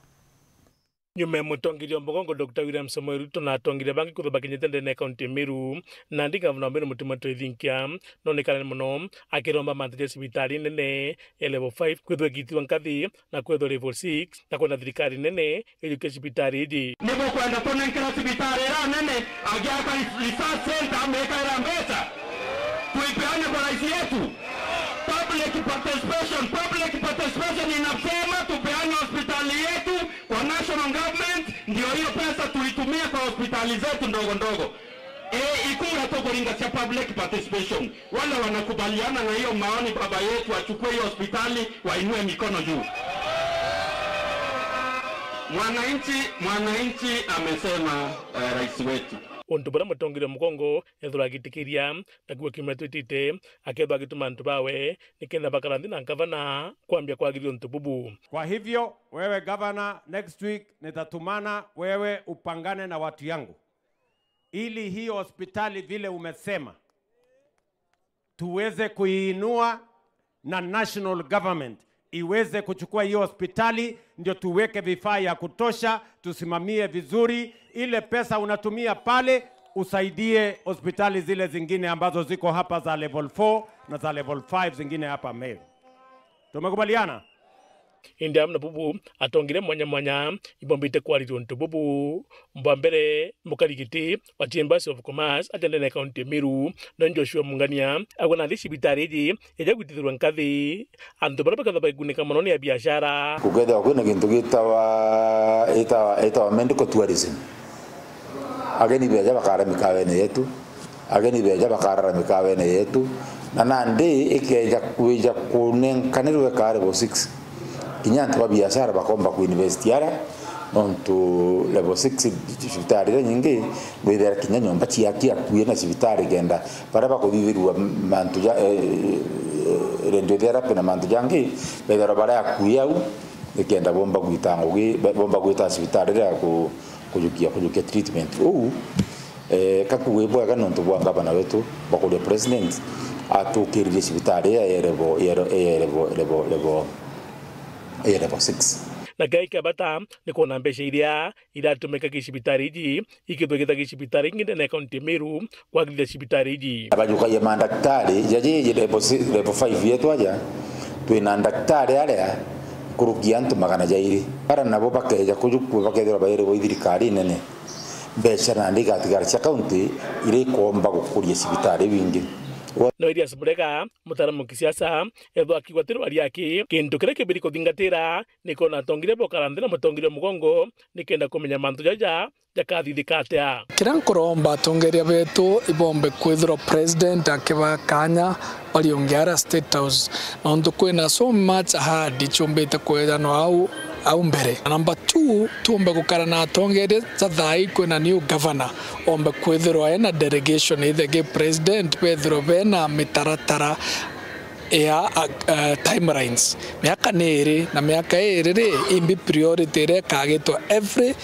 Nyuma ya mutongeria wa mugongo Doctor William Samoei Ruto na atongeria bangi kwithwa bakinyite ndene ya kaunti ya Meru, nandi gavana wa Meru Mutuma M'Ethingia nonekane mono akiromba mantu ja cibitari nene ya level five kwithwa ikiitithua nkathi na kwithwa level six na kwenda thirikari nene ijukie cibitari iji. Ni bukwenda tunenkera cibitari iria nene, angiaka research center amikaira mbeca? Tuipeane kwa rais yetu? Public participation, public participation inasema tupeane hospitali yetu kwa national government, ndio hiyo pesa tuitumie kwa hospitali zetu ndogo ndogo. E, ikura tukuringa cia public participation. Wale wanakubaliana na hiyo maoni, baba yetu achukue hiyo hospitali, wainue mikono juu. Mwananchi, mwananchi amesema, eh, rais wetu. Untu buria mutongeria mugongo ethirwa agitikiria, nakuo kiumia twitite, akethwa agituma antu bawe nikenda bakara nthi na ngavana kwambia kwagirithia untu bubu. Kwa hivyo, wewe gavana, next week nitatumana wewe upangane na watu yangu, ili hii hospitali vile umesema tuweze kuiinua na national government iweze kuchukua hiyo hospitali, ndio tuweke vifaa ya kutosha, tusimamie vizuri. Ile pesa unatumia pale, usaidie hospitali zile zingine ambazo ziko hapa za level four na za level five zingine hapa Meru. Tumekubaliana? Indi amwe na bubu, atongeria mwanya mwanya ibombite kwariria untu bubu. Bwa mbere, mukarigiti wa Chambers of Commerce aja ndene ya kaunti ya Meru, na Joshua Mungania, agwe na nthi cibitari iji ija gwitithirwa nkathi antu baria bakethwa bagikunika mono ni a biashara. Gukethirwa kwina gintu gitawa, itawa, itawa medical tourism. Ageni beja bakarara mikawene yetu, ageni beja bakarara mikawene yetu, na nandi ikeja kwija kunenkanirwe ka level six, kinya antu ba biashara bakomba kuinvest ara, nontu level six cibitari iria nyingi, bwithira kinya nyomba ciaki akui na cibitari kenda baria bakuthithirua mantu ja, eh, radiotherapy na mantu jangi, bethirwa baria akui au, nikenda bomba gwita ngugi, bomba gwita cibitari iria ku-, kujukia, kujukia treatment. Uu, eh, kakuwe bwega nontu bwa ngavana wetu, bwa kuria president, atukiririe cibitari ya level, ya level, ya level, level, ya level six. Na kiria kia bata ni kwona mbeca iria iratumika ki cibitari iji ikithwa igitha ki cibitari ingi ndene ya kaunti ya Meru kwagirithia cibitari iji. Abajukagia mandaktari, jaji level si-, level five yetu aja, twina ndaktari aria nkuruki ya antu magana jairi. Bara nabo bakeja kujukua bakethirwa bairigwa i thirikari nene, mbeca nandi igatigara cia kaunti iria ikomba gukuria cibitari iu ingi. No Elias Murega, mutaaramu wa kisiasa, ethwa akiuga ti rwari aki, kintu kiria kibiri kuthingatira ni kwona atongeria bokara nthi na mutongeria mugongo nikenda kumenya mantu jaja jakathithika atia. Kiria nkuromba atongeria betu ibombe kwithirwa president akiba kanya bariunge ara State House, nontu kwina so much ahadi ciumbite kwejanwa au, au mbere. Na number two, tuumbe gukara na atongeria ja thaa ii kwina new governor, ombe kwithirwa ena delegation ithe gi president, bethirwe bena mitaratara ya, uh, uh, timelines. Miaka ni iri, na miaka iri ri, imbi priority iria ikagitwa every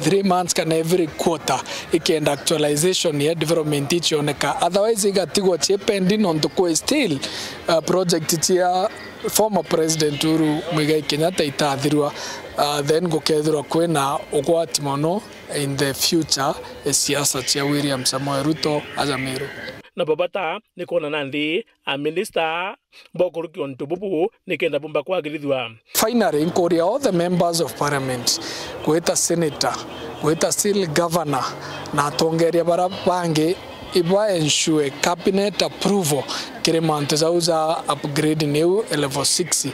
three months kana every quarter, ikenda actualization ya development icioneka. Otherwise igatigwa cie pending nontu kwi still, uh, project cia former President Uhuru Muigai Kenyatta itathirwa, uh, then gukethirwa kwina ugwati mono in the future, eh, siasa cia William Samoei Ruto aja Meru. Na babata ni kwona nandi a minister bokurukia untu bubu nikenda bumba kwagirithua. Finally, nkuria all the members of parliament, gwita senator, gwita still governor, na atongeria bara bangi, iba ensure cabinet approval kiri mantu jau ja upgrade niu level six.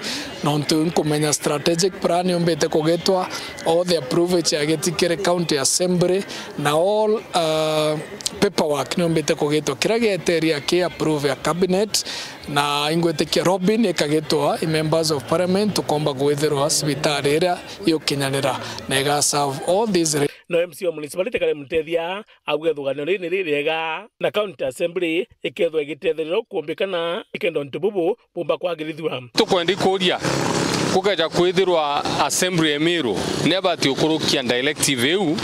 Nontu nkumenya strategic plan yumbite kugitwa, all the approval ichiagiti kiri county assembly, na all, uh, paperwork niumbite kugitwa. Kiria gieteria ki approve ya cabinet, na ingwitikia lobbying ikagitwa i members of parliament, tukomba kwithirwa cibitari iria igukinyanira na iga serve all these re- No M C wa municipality Kale Mutethia auga ithuganio riri ni ririega na county assembly ikethwa igitetheria ukumbikana ikenda untu bubu bumba kwagirithua. Tukwenda ikuria, gukeja kwithirwa assembly ya Meru ni ibati gukurukia directive iu,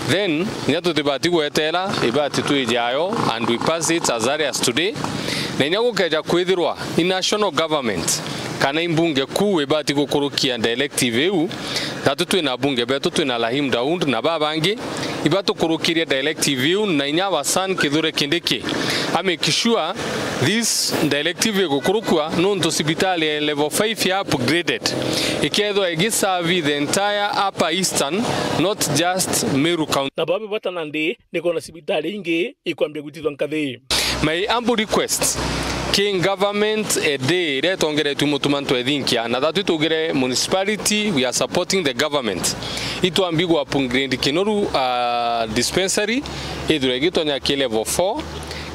then inya tutibati gwetera, ibati twijayo and we pass it as early as today. Na inya gukeja kwithirwa i national government kana i mbunge kuu ibati gukurukia directive iu, thatu twina bunge betu, twina Rahim Daud na babangi, ibatukurukiria directive iu, na inya our son Kithure Kindiki a make sure this directive igukurukua, nontu cibitari ya level five ya upgraded ikethwa igiserve the entire Upper Eastern, not just Meru County. Na baba bata nandi ni kwona cibitari ingi ikwambia gwitithwa nkathi. My humble request, ki government edi iria itongeretue Mutuma M'Ethingia, na thatu itugire municipality, we are supporting the government. Itwambi gwa upgrade Kinoru, uh, dispensary, ithirwe igitonya ki level four,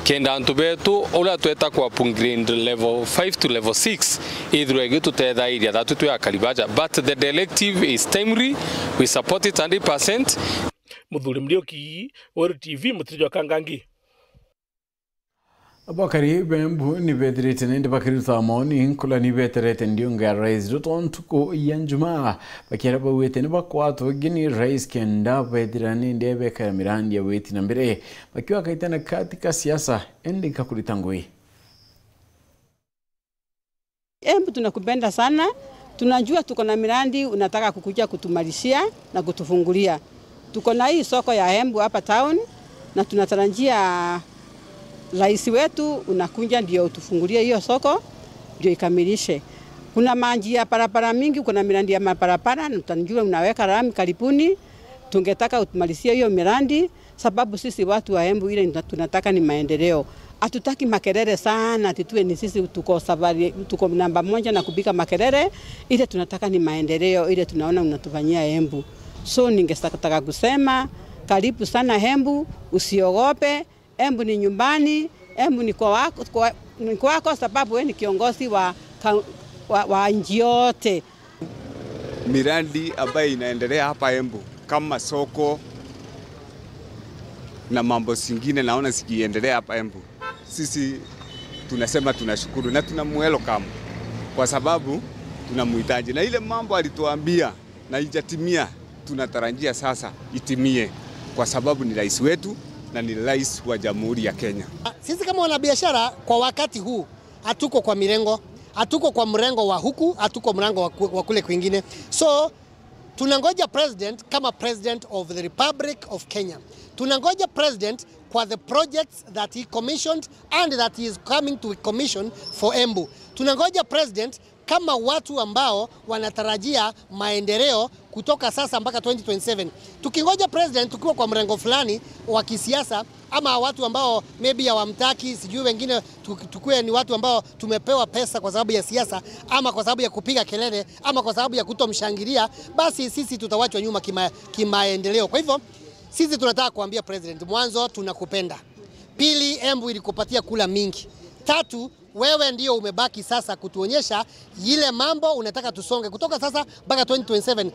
kenda antu betu uria tweta kwa upgrade level five to level six, ithirwe igitutethairia thatu twi akari baja. But the directive is timely, we support it hundred percent. Muthuri Muriuki, Weru T V, Mutiri jwa Kangangi. Abakari ba Embu ni bethirite nindi bakiruta maoni nkulani beterete ndiunga ya rais Ruto ntuku ya Njumaa, bakiara bauite ni bakwatwa ugeni rais kenda bethira nindi ebekara mirandi ya witi na mbere, bakiwa kaitana katika siasa endi kakurita ngui. Embu, tunakupenda sana. Tunajua tuko na miradi unataka kukuja kutumalishia na kutufungulia. Tuko na hii soko ya Embu hapa town, na tunatarajia rais wetu unakuja ndio utufungulie hiyo soko, ndio ikamilishe. Kuna maji ya barabara mingi, kuna miradi ya mabarabara, na tunajua unaweka lami karibuni. Tungetaka utumalishie hiyo miradi. Sababu sisi watu wa Embu ile tuna-, tunataka ni maendeleo. Hatutaki makelele sana, ati tuwe ni sisi tuko safari, tuko namba moja na kupiga makelele. Ile tunataka ni maendeleo, ile tunaona unatufanyia Embu. So, ningetaka kusema, karibu sana Embu, usiogope. Embu ni nyumbani, Embu ni kwa wako, kwa, ni kwako sababu wewe ni kiongozi wa ka-, wa, wa nchi yote. Miradi ambayo inaendelea hapa Embu kama soko na mambo zingine naona zikiendelea hapa Embu, sisi tunasema tunashukuru na tuna welcome kwa sababu tunamhitaji. Na ile mambo alituambia na ijatimia, tunatarajia sasa itimie kwa sababu ni rais wetu na ni rais wa Jamhuri ya Kenya. Sisi kama wanabiashara kwa wakati huu hatuko kwa mirengo, hatuko kwa mrengo wa huku, hatuko mrengo wa ku-, wa kule kwingine. So, tunangoja president kama president of the Republic of Kenya. Tunangoja president kwa the projects that he commissioned and that he is coming to commission for Embu. Tunangoja president kama watu ambao wanatarajia maendeleo kutoka sasa mpaka twenty twenty-seven. Tukingoja president tukiwa kwa mrengo fulani wa kisiasa, ama watu ambao maybe hawamtaki, sijui wengine tu-, tukue ni watu ambao tumepewa pesa kwa sababu ya siasa, ama kwa sababu ya kupiga kelele, ama kwa sababu ya kutomshangilia, basi sisi tutawachwa nyuma kima-, kimaendeleo. Kwa hivyo, sisi tunataka kuambia president, mwanzo, tunakupenda. Pili, Embu ilikupatia kula mingi. Tatu, wewe ndio umebaki sasa kutuonyesha ile mambo unataka tusonge kutoka sasa mpaka twenty twenty-seven.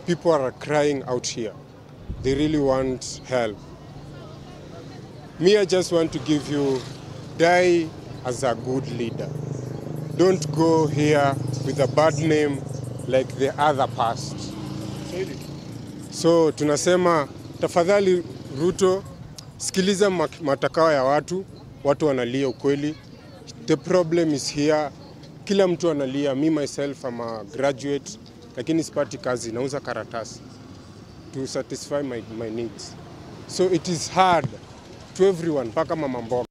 People are crying out here. They really want help. Me, I just want to give you, die as a good leader. Don't go here with a bad name like the other past. So tunasema tafadhali, Ruto, sikiliza mak- matakao ya watu. Watu wanalia ukweli. The problem is here. Kila mtu analia. Me myself, I'm a graduate, lakini sipati kazi, nauza karatasi to satisfy my, my needs. So it is hard to everyone, mpaka mama mboga.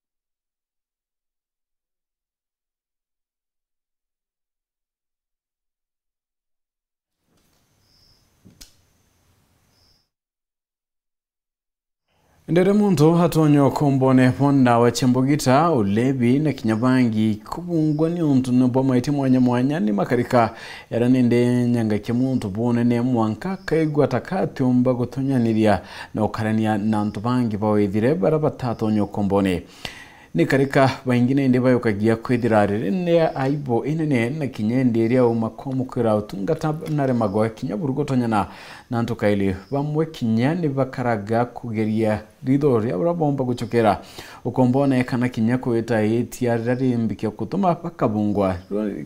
Ndere muntu atonya ukombone bwa ndawa cia mbugita, ulevi na kinya bangi kubungwa ni untu bwa maitia mwanya mwanya ni makarika era nindi nyangakia muntu bunene mwanka akaigua ta katiumba gutunyaniria na ukarania na antu bangi bawithire bara batatonya ukombone. Ni karika baingi nindi bayukagia kwithira riri ni aibu inene na kinya indi iria uma kwa mukwira utungata naremagwa kinya buru gutonyana na antu kairi bamwe kinya ni bakaraga kugeria ritho ria uria bomba gucokera ukombone kana kinya kwita itia riria rimbikia gutuma bakabungwa.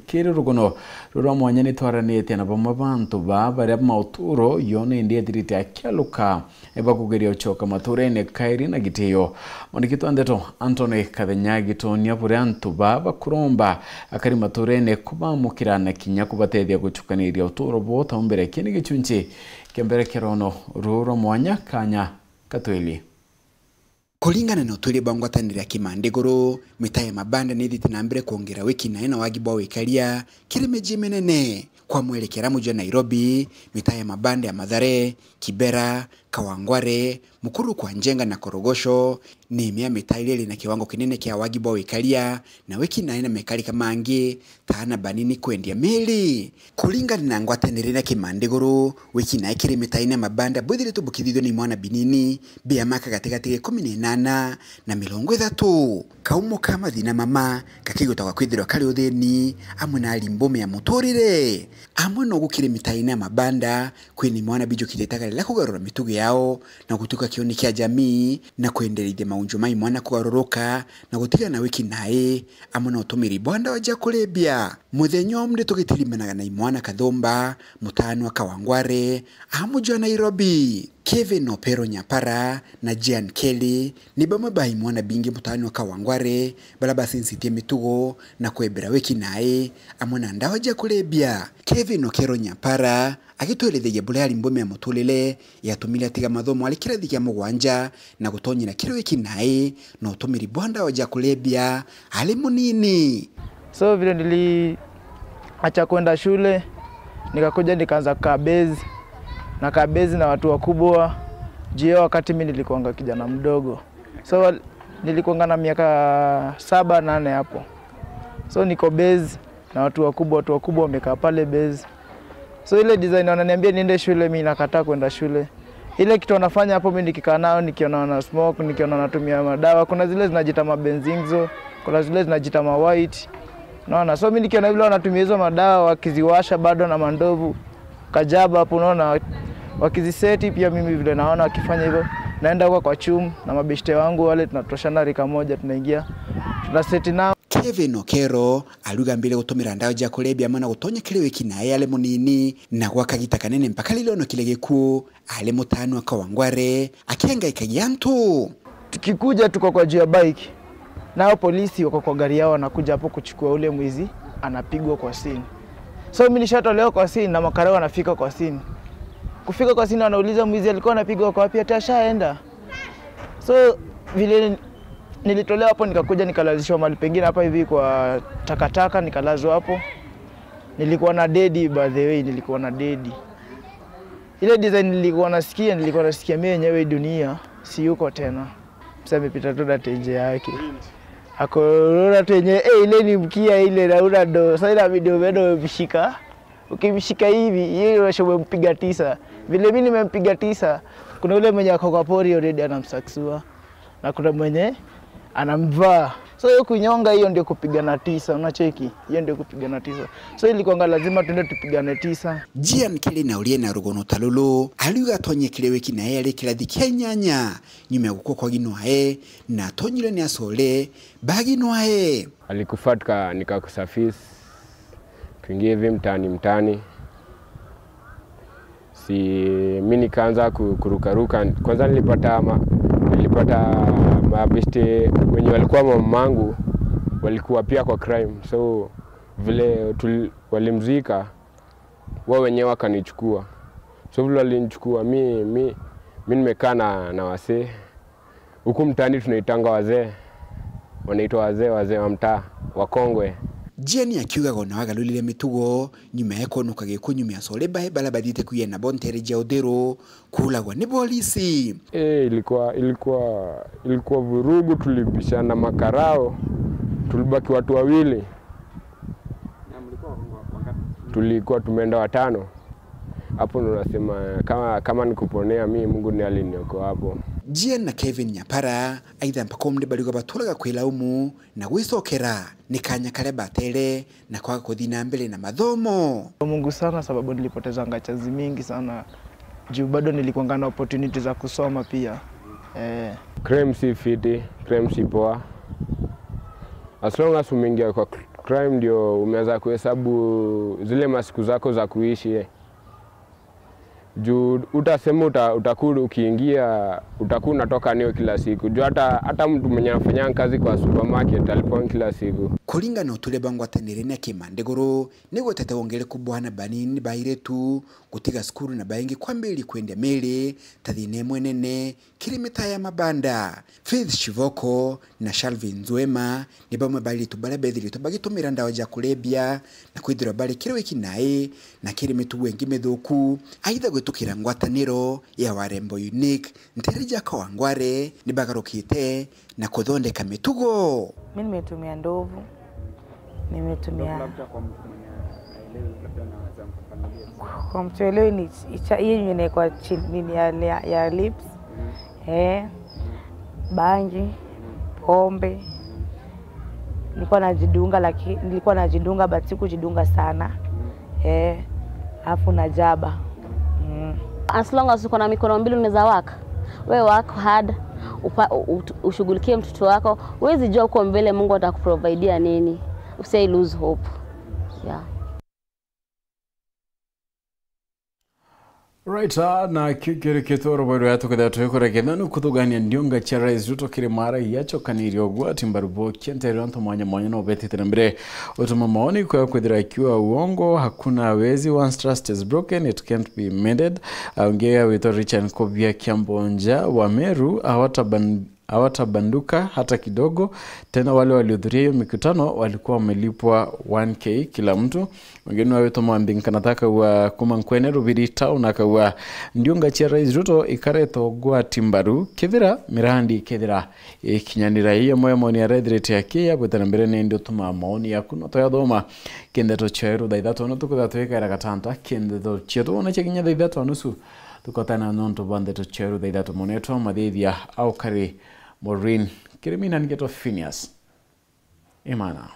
Kiri rugono rurwa mwanya ni twaranitie na bamwe bantu ba baria mauturo yo nindi ethirite akialuka bakugeria ucoka maturene kairi na gitio. Mwandiki twa ndeto Anthony Kathenya agitonia buria antu ba bakuromba akari maturene kubamukira na kinya kubatethia gucukaniria uturo bwao ta umbere. Kii ni gichunchi kia mbere kia rono ruru rwa mwanya kanya katweli. Kuringana na utwiri bwa ngwataniro ya Kimandiguru, mitaa ya mabanda ni ithite na mbere kwongera wiki nae na wagi bwa wikaria kiri miji minene. Kwa mwerekera muji wa Nairobi, mitaa ya mabanda ya Mathare, Kibera, Kawangware, Mukuru kwa Njenga na Korogosho ni imwe ya mitaa iria iri na kiwango kinene kia wagi bwa wikaria na wiki nae na mekarika mangi ta ana banini kwendia miri. Kuringana na ngwataniro ya Kimandiguru, wiki nae kiri mitaa ina mabanda bwithiritwe bukithithua ni imwana binini bia maka gatigati ga ikumi na inana na mirongo ithatu. Kaumo ka mathina mama gakigwetagwa kwithirwa kari uthini amwe na arimbume ya muturire. Amwe no gukiri mitaa ina mabanda kwina imwana bijukite itagaria ria kugarura mitugo yao na gutuika kioni kia jamii na kwendereithia maunju ma imwana kugaruruka na gutigana na wiki nae amwe na utumiri bwa ndawa ja kurebia. Muthenya umwe tugitirimanaga na imwana Kathumba, mutaanwa Kawangware, a muji wa Nairobi. Kevin Opero Nyapara na Jean Kelly ni bamwe ba imwana bingi mutaanwa Kawangware baria bacencetie mitugo na kwebera wiki nae amwe na ndawa ja kurebia. Kevin Okero Nyapara agitwerethagia buria ari mbume ya muturire yatumire atiga mathomo ari kirathi kia mugwanja na gutonyera kiri wiki nae na utumiri bwa ndawa ja kurebia ari munini. So vile niliacha kwenda shule, nikakuja nikaanza kukaa base, nakaa base na watu wakubwa. Juu hiyo wakati mi nilikuanga kijana mdogo, so nilikuanga na miaka saba nane hapo. So niko base na watu wakubwa, watu wakubwa wamekaa pale base. So ile design wananiambia niende shule, mi nakataa kwenda shule. Ile kitu wanafanya hapo, mi nikikaa nao, nikiona wana smoke, nikiona wanatumia madawa. Kuna zile zinajiita mabenzingzo, kuna zile zinajiita ma white. Unaona? So mi nikiona vile wanatumia hizo madawa, wakiziwasha bado na mandovu, kajaba hapo, unaona, wakiziseti pia, mimi vile naona wakifanya hivyo, naenda huko kwa chum na mabeshte wangu wale, tunatoshana rika moja, tunaingia, tunaseti nao. Kevin Okero ariuga ambire gutumira ndawa ja kurebia amwe na gutonya kiri wiki nae ari munini, na gwa kagita kanene mpaka riria onokire gikuu ari mutaanwa Kawangware akiangaikagia antu. Tukikuja tuko kwa juu ya bike, nao polisi wako kwa gari yao, wanakuja hapo kuchukua ule mwizi, anapigwa kwa scene. So mi nishatolewa kwa scene na makarau wanafika kwa scene. Kufika kwa scene, wanauliza mwizi alikuwa anapigwa kwa wapi, ati ashaenda. So vile nilitolewa hapo, nikakuja nikalazishwa mahali pengine hapa hivi kwa takataka, nikalazwa hapo. Nilikuwa na dedi, by the way, nilikuwa na dedi. Ile design nilikuwa nasikia, nilikuwa nasikia mimi yenyewe hii dunia si yuko tena. Msee amepita tu na tenje yake. Ako rora tu yenyewe, eh, ile ni mkia ile, na una ndo. Sasa inabidi umeenda umemshika. Ukimshika hivi, yeye unasema umempiga tisa. Vile mimi nimempiga tisa, kuna yule mwenye ako kwa pori already anamsaksua. Na kuna mwenye anamvaa. So hiyo kunyonga, hiyo ndio kupigana tisa, unacheki? Hiyo ndio kupigana tisa. So ilikuwanga lazima tuende tupigane tisa. Jean Kelly na uria ena rugono ta ruru, ariuga atonyekire wiki nae ari kirathi kia inyanya, nyuma ya gukua kwa ginwae, na atonyirwe ni acore ba ginwae. Alikufa tuka-, nikakusafisi, Tuingie hivi mtaani, mtaani. Si, mi nikaanza ku-, kurukaruka. Kwanza nilipata ma-, nilipata mabeste wenye walikuwa mamangu, walikuwa pia kwa crime. So, vile tul-, walimzika, wao wenyewe wakanichukua. So, vile walinichukua, mi, mi, mi nimekaa na, na wasee. Huku mtaani tunaitanga wazee. Wanaitwa wazee, wazee wa mtaa, wakongwe. Jane akiugaga ona wagarurire mitugo, nyuma ya kwonoka gikunyumia sore bae baria bathiite kwiyana bo ntere cia uthiru, kuuragwa ni polisi. Eh, ilikuwa, ilikuwa, ilikuwa vurugu, tulibishana makarao, tulibaki watu wawili. Tulikuwa tumeenda watano. Hapo ndo nasema kama, kama nikuponea mi, Mungu ni aliniokoa hapo. Jane na Kevin Nyapara, aitha mpaka umunthi bariuga baturaga kwilaumu na gwicokera ni kanya karia batere na kwaga kuthi na mbere na mathomo. Mungu sana, sababu nilipotezanga chance mingi sana juu bado nilikuwanga na opportunity za kusoma pia. Eh. Crime si fiti, crime si poa. As long as umeingia kwa cr-, crime, ndio umeanza kuhesabu zile masiku zako za kuishi, eh. Juu utasema uta-, utakuwa ukiingia, utakuwa unatoka nayo kila siku. Juu hata, hata mtu mwenye anafanya kazi kwa supermarket alipwa kila siku. Kuringana na uturia bwa ngwataniro ni Kimandiguru, ni gwetete wongereku bwa aana banini ba airitu gutiga cukuru na baingi kwambiriria kwendia miiri ta thina imwe nene kiri mitaa ya mabanda. Faith Shivoko na Shalvin Nzwema ni bamwe ba airitu baria bethiritwe bagitumira ndawa cia kurebia na kwithirwa bari kiri wiki nai na kiri mitugo ingi mithuku, aitha gwitukira ngwataniro ya Warembo Unique. Ntere cia Kawangware ni bagarukite na kuthondeka mitugo. Mi nimetumia ndovu, nimetumia Labda kwa mtu mwenye haelewi, labda naweza mfafanulia. Kwa mtu elewi ni icha-, hii yenye inaekwa chini, nini ya, ya, ya lips. Eh, bangi, pombe. Nilikuwa najidunga, laki-, nilikuwa najidunga but sikujidunga sana. Eh, afu na jaba. Mm. As long as uko na mikono mbili unaweza work. We work hard, upa-, u-, u-, ushughulikie mtoto wako. Huwezi jua huko mbele Mungu atakuprovidea nini. Usiai lose hope. Yeah. Right, ah, na kiu kiri kitoro bwero ya tukethira twikura kenda ni kuthugania ndiunga cia Rais Ruto kiri mara yachokanirio ugwati mbaru bo kienterero antu mwanya mwanya no betite na mbere utuma maoni kwa kwithira ikiwa uongo, hakuna wezi, once trust is broken, it can't be mended. Ah, ungi awitwa Richard Nkobia Kiambonja wa Meru, awataban-, hawatabanduka hata kidogo. Tena wale waliohudhuria hiyo mikutano walikuwa wamelipwa one K kila mtu. Wengine wawitwa Mwambi Nkanata akauga kuma Nkwene Rubiri town akauga ndiunga cia Rais Ruto ikaretwo gwati mbaru kethira mirandi kethira ikinyanira. Iyo moya maoni arethirite akiya gwita na mbere ni ndi utuma maoni yaku no toyathoma kindeto cheru thaa ithatu no tukutha twikaira gatanta kindeto chetu wona cha kinya thaa ithatu na nusu. Tukotana nontu bwa ndeto cheru thaa ithatu munetwa mathithia au kari Maureen Kirimina ngetwa Phineas Imana.